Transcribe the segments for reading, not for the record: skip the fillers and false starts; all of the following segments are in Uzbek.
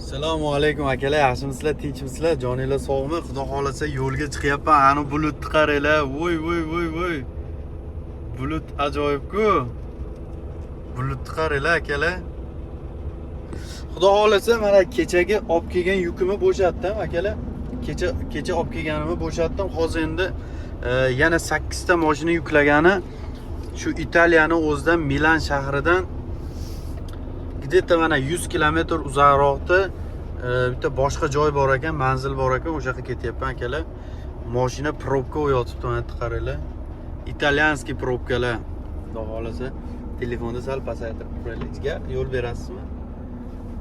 Assalomu alaykum akalar, yaxshimisizlar, tinchmisizlar, joninglar sog'mi? Xudo xohlasa yo'lga chiqyapman. Ani bulutni qaranglar. Voy voy voy voy. Bulut ajoyib-ku. Bulutni qaranglar akalar. Xudo xohlasa mana kechagi olib kelgan yukimni bo'shatdim akalar. Kecha olib kelganimni bo'shatdim. Hozir endi yana 8 ta mashina yuklagani shu Italiyani o'zidan, Milan shahridan где-то mana 100 kilometr uzoqroqda bitta boshqa joy bor ekan, manzil bor ekan, o'sha yoqqa ketyapman akalar. Mashina probka yotibdi, mana yerda qaranglar. Итальянский probkalar. Xudo xohlasa telefonda sal pasaytirib turaylik. Jigar, yo'l berasizmi?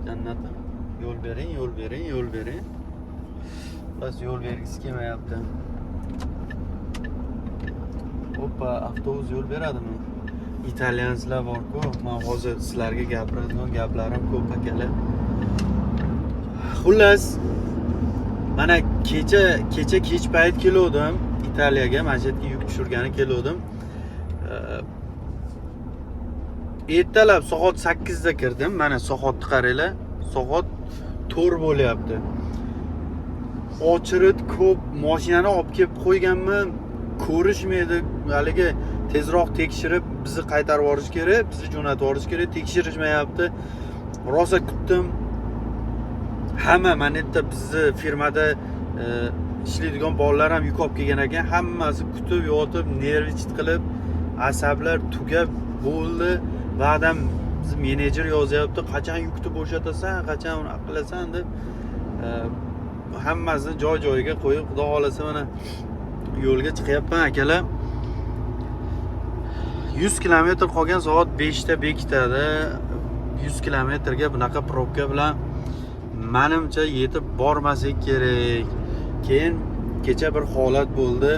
Jannatim, yo'l bering, yo'l bering, yo'l bering. Bas, yo'l bergisi kelmayapti. Oppa, avtobus yo'l beradimi? Italyanslar bor-ku. Men hozir sizlarga gapiradigan gaplarim ko'p akalar. Xullas, mana kecha kech payt keluvdim Italiyaga, mana shu yerga yuk tushirgani keluvdim. Ertalab soat 8 da kirdim. Mana soatni qaranglar. Soat 4 bo'lyapti. Очередь ko'p, mashinani olib kelib qo'yganman. Ko'rishmaydi. Haligi tezroq tekshirib bizni qaytarib yuborish kerak, bizni jo'natib yuborish kerak, tekshirishmayapti. Rosa kutdim. Hamma mana yerda bizni firmada ishlaydigan bolalar ham yuk olib kelgan ekan. Hammasi kutib yotib, нервничать qilib, asablar tugab bo'ldi. Ba'dan bizni menejer yozyapti, qachon yukni bo'shatasan, qachon unaqa qilasan deb. Hammasini joy joyiga qo'yib, xudo xohlasa mana yo'lga chiqyapman akalar. 100 kilometr qolgan, soat 5 da bekitadi. 100 kilometrga bunaqa probka bilan manimcha yetib bormasak kerak. Keyin kecha bir holat bo'ldi.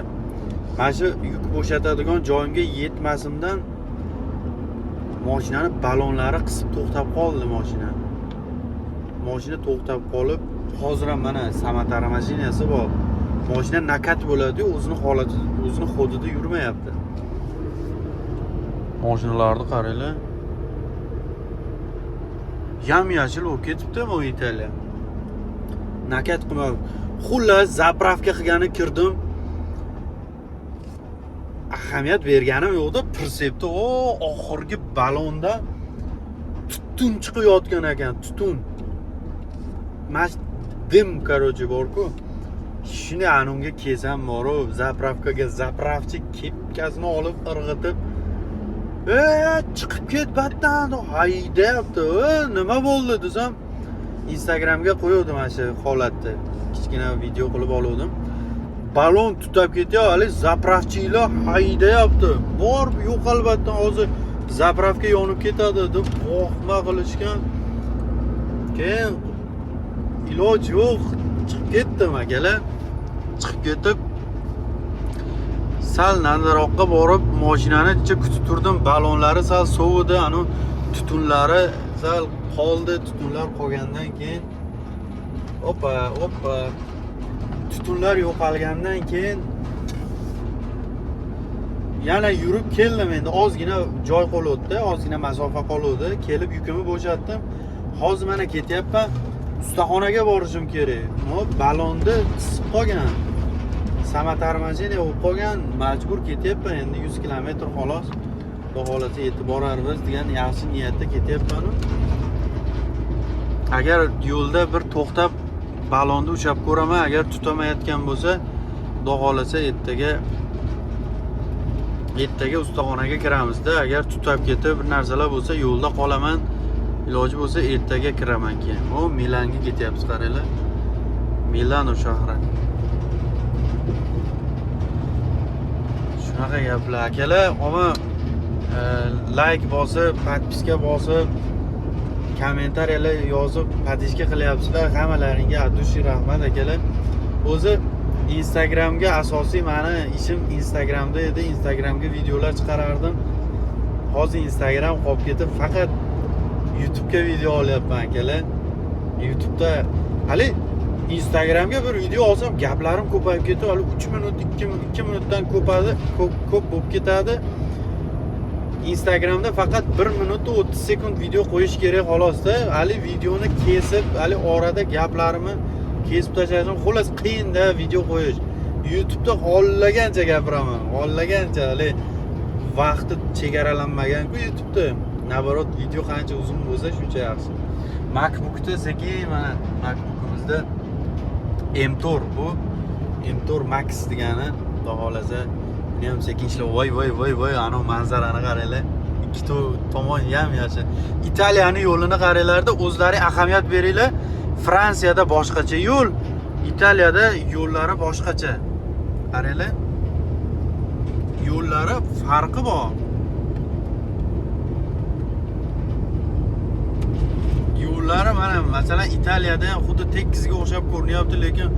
Mana shu yuk bo'shatadigan joyimga yetmasimdan mashinani balonlari qisib to'xtab qoldi mashina. Mashina to'xtab qolib, hozir ham mana самоторможения si bor. Mashina накат bo'ladi-yu, o'zini holati, o'zini ход ida yurmayapti. Mashinalarni qaranglar. Yam yashil bo'lib ketibdi bu Italiya. Накат qilma. Xullas, заправка qilgani kirdim. Ahamiyat berganim yo'qda, pritsepda o oxirgi balonda tutun chiqayotgan ekan, tutun. Mana дым, короче, bor-ku. Shuni anunga kelsam boru, заправка ga заправщик kepkasini olib irg'itib, "E, chiqib ket batdan" haydayapti. "E, nima bo'ldi?" desam, Instagramga qo'yuvdim mana shu holatni. Kichkina video qilib oluvdim. Balon tutab ketyapti, hali заправщик lar haydayapti. Bor, yo'q albatta, hozir заправка yonib ketadi deb vohma qilishgan. Keyin iloj yo'q, chiqib ketdim akalar. Chiqib ketib, sal nariroqqa borib mashinani icha kutib turdim. Balonlari sal sovidi, anu tutunlari sal qoldi. Tutunlar qolgandan keyin, oppa, oppa, tutunlar yo'qolgandan keyin yana yurib keldim. Endi ozgina joy qoluvdi, ozgina masofa qoluvdi. Kelib yukimni bo'shatdim. Hozir mana ketyapman. Ustaxonaga borishim kerak. Но, balonni qisib qolgan. Самоторможение bo'lib qolgan, majbur ketyapman. Endi 100 kilometr xolos. Xudo xohlasa yetib borarmiz degan yaxshi niyatda ketyapman. Agar yo'lda bir to'xtab balonni ushlab ko'raman, agar tutamayotgan bo'lsa, xudo xohlasa ertaga ustaxonaga kiramizda. Agar tutab ketib bir narsalar bo'lsa, yo'lda qolaman. Iloji bo'lsa ertaga kiraman keyin. O, Milanga ketyapmiz, qaranglar. Milano shahri. Shunaqa gaplar akalar, omma layk bosib, подписка bosib, kommentariyalar yozib, поддержка qilyapsizlar. Hammalaringga от души rahmat akalar. O'zi Instagramga asosiy mani ishim Instagramda edi. Instagramga videolar chiqarardim. Hozir Instagram qolib ketib, faqat YouTube'ga video olyapman akalar. YouTube'da hali Instagramga bir video olsam, gaplarim ko'payib ketib, hali 3 minut, 2 minutdan ko'padi, ko'p ko'p bo'lib ketadi. Instagramda faqat 1 minut 30 sekund video qo'yish kerak xolosda. Hali videoni kesib, hali orada gaplarimni kesib tashlashim, xullas qiyinda video qo'yish. YouTube'da xohlagancha gapiraman, xohlagancha, hali vaqti chegaralanmagan-ku YouTube'da. Наоборот, video qancha uzun bo'lsa, shuncha yaxshi. MacBookda sekin, mana MacBookimizda M4, bu M4 Max degani, xudo xohlasa buni ham sekin ishlab, voy voy voy voy, anavi manzarani qaranglar. Ikki tomon yam yashil. Italiyani yo'lini qaranglarda, o'zlari ahamiyat beringlar. Fransiyada boshqacha yo'l, Italiyada yo'llari boshqacha. Qaranglar. Yo'llari farqi bor. Yo'llari mana masalan Italiyada ham xuddi tekizga o'xshab ko'rinyapti, lekin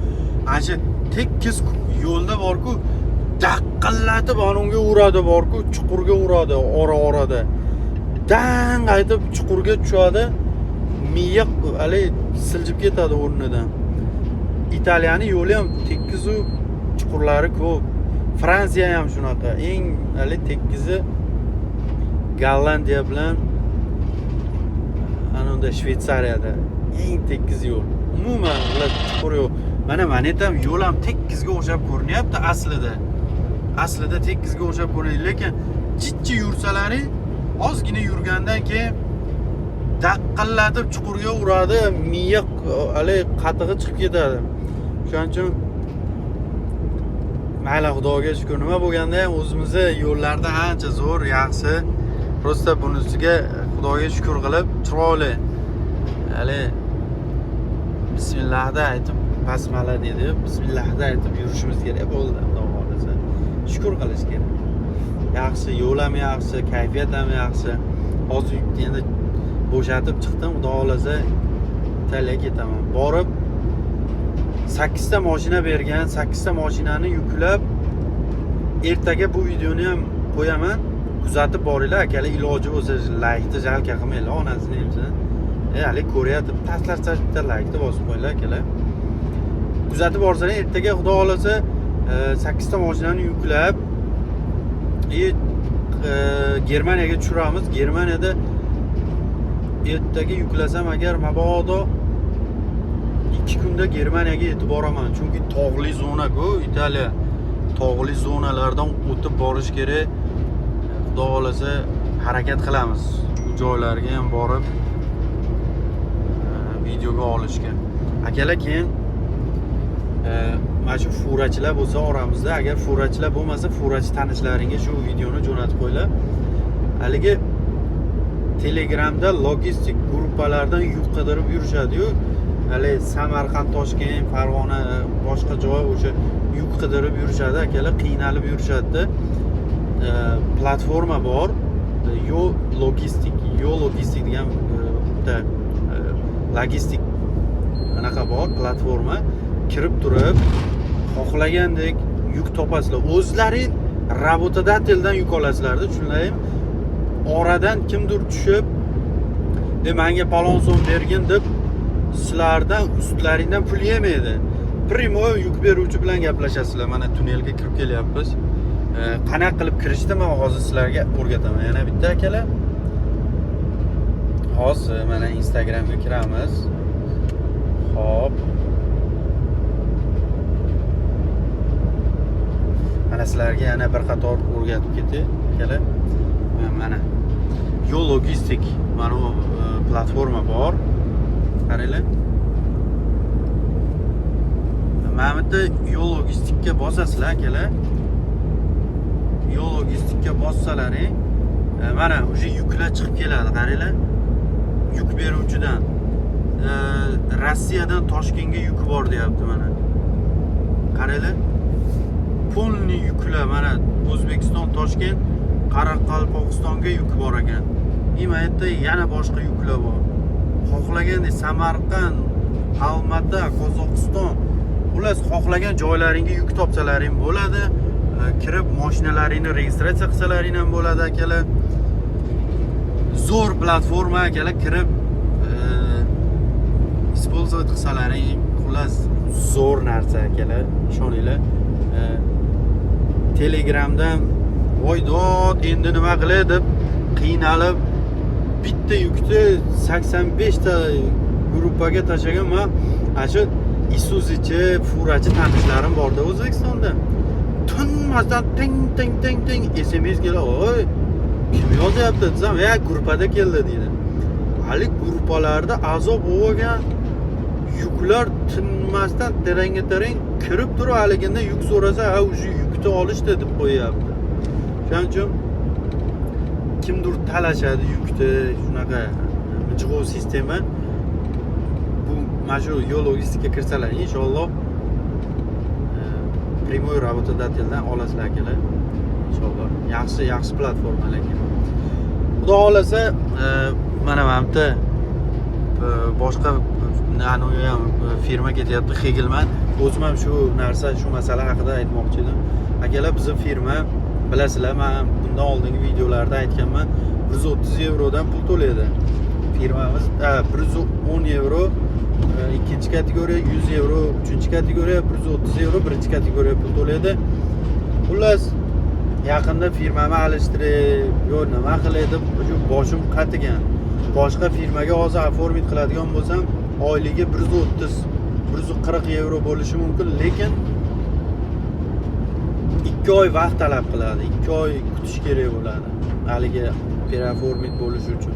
ana shu tekis yo'lda borku, daqillatib anunga uradi borku, chuqurga uradi ora-orada. Dang aytib chuqurga tushadi, miya haligi siljib ketadi o'rnidan. Italiyani yo'li ham tekizu chuqurlari ko'p. Fransiya ham shunaqa. Eng hali tekizi Gollandiya bilan ana unda Shvetsariyada eng tekis yo'l. Umuman ular chuqur yo'q. Mana ham yo'l ham tekizga o'xshab ko'rinyapti aslida. Aslida tekizga o'xshab ko'rinadi, lekin jiddiy yursalaring, ozgina yurgandan keyin daqillatib chuqurga uradi, miya hali qatig'i chiqib ketadi. Shuning uchun mayli, Xudoga shukur, nima bo'lganda ham o'zimizni yo'llarda ancha zo'r, yaxshi. Просто bunisiga Xudoga shukur qilib, chiroyli hali bismillahda aytib, basmala dedi, bismillahda aytib yurishimiz kerak bo'ldi, Xudo xohlasa. Shukur qilish kerak. Yaxshi, yo'l ham yaxshi, kayfiyat ham yaxshi. Hozir endi bo'shatib chiqdim, Xudo xohlasa Italiyaga ketaman. Borib 8 ta mashina bergan, 8 ta mashinani yuklab ertaga bu videoni ham qo'yaman. Kuzatib boringlar, akalar, iloji bo'lsa laykni жалко qilmanglar, onasini emsin. Hali ko'ryapti, taslar bitta laykni bosib qo'yinglar, akalar. Kuzatib borsalar, ertaga Xudo xohlasa 8 ta mashinani yuklab Germaniyaga tushiramiz. Germaniyada ertaga yuklasam agar mabodo 2 kunda Germaniyaga yetib boraman. Chunki tog'li zona-ku Italiya. Tog'li zonalardan o'tib borish kerak. Xudo xohlasa harakat qilamiz. U joylarga ham borib videoga olishga. Akalar, keyin mana shu furachilar bo'lsa oramizda, agar furachilar bo'lmasa, furachi tanishlaringga shu videoni jo'natib qo'yinglar. Haligi Telegramda logistik gruppalardan yuk qidirib yurishadi-yu. Hali Samarqand, Toshkent, Farg'ona, boshqa joy o'sha yuk qidirib yurishadi, akalar, qiynalib yurishadi. Platforma bor. Yo Logistik, Yo Logistik degan bitta logistik anaqa bor, platforma. Kirib turib, xohlagandek yuk topasizlar. O'zlaring работодатель dan yuk olasizlarda, tushundingmi? Oradan kimdir tushib, "De menga palon so'm bergin" deb sizlardan ustlaringdan pul yemaydi. Прямой yuk beruvchi bilan gaplashasizlar. Mana tunnelga kirib kelyapmiz. Qanaqa qilib kirishni men hozir sizlarga o'rgataman. Yana bitta, akalar. Hozir mana Instagramga kiramiz. Xo'p. Mana sizlarga yana bir qator o'rgatib ketay, akalar. Mana Yo Logistik mana bu platforma bor. Qaranglar. Mana bu yerda Yo Logistikka bosasizlar, akalar. Yo Logistikka bossalaring, mana уже yuklar chiqib keladi, qaranglar. Yuk beruvchidan Rossiyadan Toshkentga yuki bor deyapti mana. Qaranglar. Полный yuklar mana O'zbekiston, Toshkent, Qoraqalpog'istonga yuk bor ekan. И mana yerda yana boshqa yuklar bor. Xohlagandek Samarqand, Almata, Qozog'iston. Xullas, xohlagan joylaringga yuk topsalaring bo'ladi. Kirib mashinalaringni registratsiya qilsalaring ham bo'ladi, akalar. Zo'r platforma, akalar, kirib использовать qilsalaring, xullas zo'r narsa, akalar, ishoninglar. Telegramdan voy dod, endi nima qilay deb Qiynalib bitta yukni 85 ta gruppaga tashlagan. Man ana shu Isuzuchi, furachi tanishlarim borda O'zbekistonda. Tinmasdan ting ting ting ting SMS keladi. Oy, kim yozyapti desam, "Ya, gruppada keldi", deydi. Hali gruppalarda azob bo'lgan yuklar tinmasdan teranga terang kirib turib, haliginda yuk so'rasa, "Ha, уже yukni olishdi", deb qo'yyapti. Shuning uchun kimdir talashadi yukni, shunaqa mijg'ov sistema. Bu mana shu yo'l logistika kirsalar, inshaalloh прямой работодатель dan olasizlar, akalar. Inshaalloh. Yaxshi, yaxshi platforma lekin. Xudo xohlasa, mana bu yerda boshqa anavi ham firma ketyapti, Hegelman. O'zim ham shu narsa, shu masala haqida aytmoqchi edim. Akalar, bizni firma, bilasizlar, man bundan oldingi videolarda aytganman, 130 yevrodan pul to'laydi. Firmamiz 110 yevro ikkinchi kategoriya, 100 yevro uchinchi kategoriya, 130 yevro birinchi kategoriya pul to'laydi. Xullas, yaqinda firmani alishtirib, yo nima qilay deb shu boshim qatigan. Boshqa firmaga hozir оформить qiladigan bo'lsam, oyligi 130, 140 yevro bo'lishi mumkin, lekin 2 oy vaqt talab qiladi. 2 oy kutish kerak bo'ladi haligi переоформить bo'lishi uchun.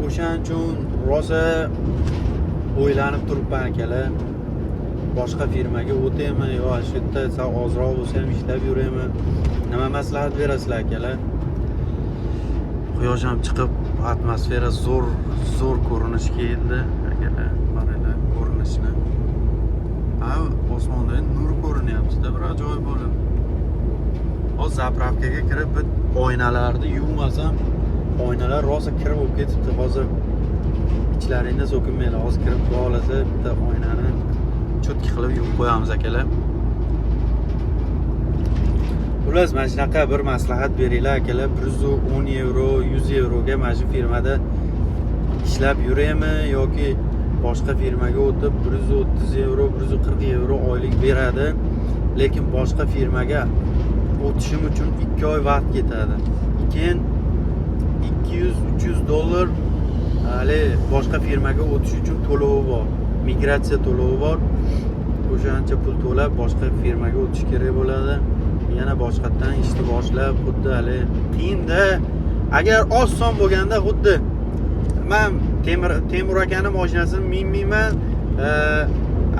O'shaning uchun rosa o'ylanib turibman, akalar. Boshqa firmaga o'taymi yo shu yerda sal ozroq bo'lsa ham ishlab yuraymi? Nima maslahat berasizlar, akalar? Quyosh ham chiqib, atmosfera zo'r, zo'r ko'rinish keldi, akalar. Qaranglar ko'rinishni. Ha, osmonda nur ko'rinyapti-da, bir ajoyib bo'lib. Hozir заправка ga kirib bir oynalarni yuvmasam, oynalar rosa kir bo'lib ketibdi. Hozir ichlaringda so'kinmanglar. Hozir kirib, xudo xohlasa, bitta oynani чётко qilib yuvib qo'yamiz, akalar. Xullas, mana shunaqa bir maslahat beringlar, akalar. 110 yevro, 100 yevroga mana shu firmada ishlab yuraymi yoki boshqa firmaga o'tib 130 yevro, 140 yevro oylik beradi, lekin boshqa firmaga o'tishim uchun 2 oy vaqt ketadi. Keyin 200, 300 dollar hali boshqa firmaga o'tish uchun to'lovi bor. Migratsiya to'lovi bor. O'shancha pul to'lab boshqa firmaga o'tish kerak bo'ladi. Yana boshqatdan ishni boshlab, xuddi hali qiyinda. Agar oson bo'lganda, xuddi man Temur akani mashinasini minmayman,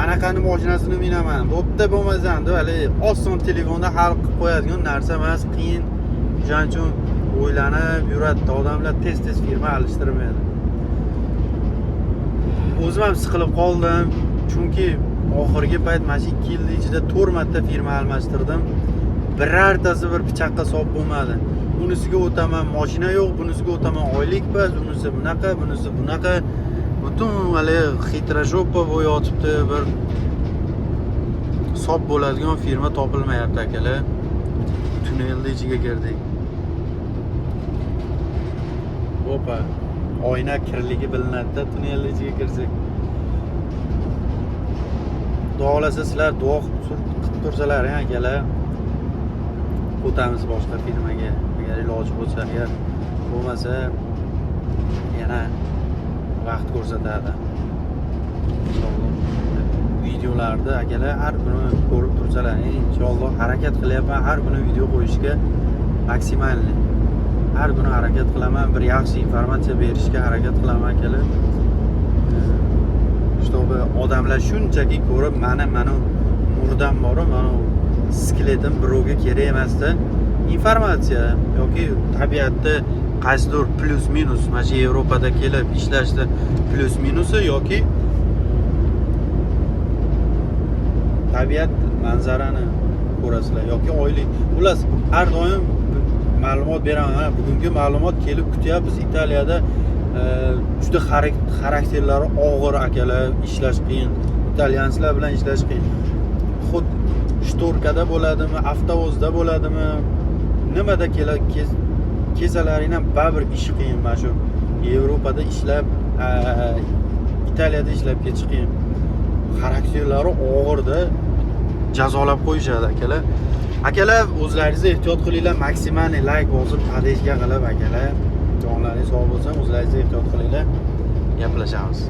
anaqani mashinasini minaman. Bo'pti, bo'lmasam deb hali oson telefonda hal qilib qo'yadigan narsa emas, qiyin. O'shaning uchun o'ylanib yuradi odamlar, tez-tez firma alishtirmaydi. O'zim ham siqilib qoldim, chunki oxirgi payt mana shu 2 yil ichida 4 marta firma almashtirdim. Birortasi bir pichoqqa sop bo'lmadi. Unisiga o'taman, mashina yo'q, bunisiga o'taman, oylik past, unisi bunaqa, bunisi bunaqa. Butun hali хитрожопа bo'lib yotibdi, bir sop bo'ladigan firma topilmayapti, akalar. Tunnelni ichiga kirdik. Opa, oyna kirligi bilinadi-da tunnelni ichiga kirsak. Xudo xohlasa, sizlar duo qilib tursalar, akalar, o'tamiz boshqa firmaga agar iloji bo'lsa. Agar bo'lmasa, yana vaqt ko'rsatadi inshaalloh. Videolarni, akalar, har kuni ko'rib tursalar, inshaalloh harakat qilyapman har kuni video qo'yishga, максимальный har kuni harakat qilaman, bir yaxshi informatsiya berishga harakat qilaman, akalar, чтобы odamlar shunchaki ko'rib, mana murdam boru, mana skeletim birovga kerak emasda. Informatsiya yoki tabiatda qaysidir плюс минус, mana shu Yevropada kelib ishlashda плюс minusi yoki tabiat manzarani ko'rasizlar yoki oylik. Xullas, har doim ma'lumot beraman. Mana bugungi ma'lumot kelib kutyapmiz. Italiyada juda xarakterlari og'ir, akalar, ishlash qiyin. Итальянц lar bilan ishlash qiyin. Xuddi шторка da bo'ladimi, avtovozda bo'ladimi, nimada kelsalaring ham baribir ish qiyin. Mana shu Yevropada ishlab, Italiyada ishlab ketish qiyin. Xarakterlari og'irda, jazolab qo'yishadi, akalar. Akalar, o'zlaringizni ehtiyot qilinglar, максимальный layk bosib, поддержка qilib, akalar. Jonlaringiz sog' bo'lsin, o'zlaringiz ehtiyot qilinglar. Gaplashamiz.